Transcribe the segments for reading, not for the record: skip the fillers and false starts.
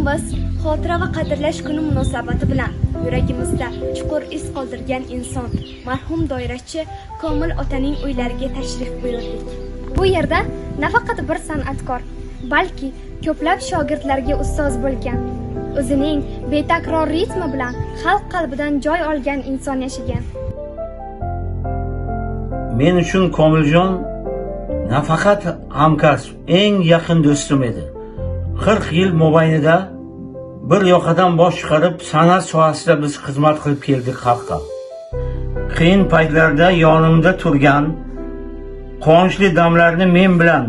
Biz xotira va qadrlash kuni munosabati bilan yuragimizda chuqur iz qoldirgan inson, marhum doirachi Komil otaning uylariga tashrif buyurdik. Bu yerda nafaqat bir san'atkor, balki ko'plab shogirdlarga ustoz bo'lgan, o'zining betakror ritmi bilan xalq qalbidan joy olgan inson yashagan. Men uchun Komiljon nafaqat hamkasb, eng yaqin do'stim edi. 40 yil mobaynida bir yoqadan bosh chiqarib, san'at sohasida biz xizmat qilib keldik xalqqa. Qiyin paytlarda yonimda turgan, quvonchli damlarni men bilan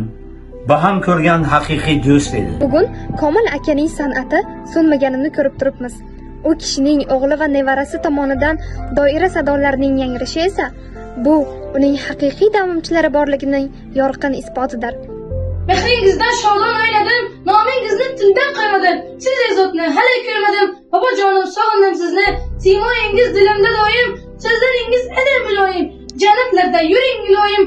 baham ko'rgan haqiqiy do'st edi. Bugun Komil akaning san'ati so'nmaganini ko'rib turibmiz. U kishining o'g'li va nevarasi tomonidan doira sadolarining yangrashi esa bu uning haqiqiy davomchilari borligining yorqin isbotidir. Mehringizdan shodon o'ynadim, nomingizni tildan qo'ymadim. Siz zotni hali ko'rmadim. Bobojonim, sog'indim sizni. Siymoyingiz dilimda doim, so'zlaringiz edi muloyim. Jannatlarda yuring iloyim.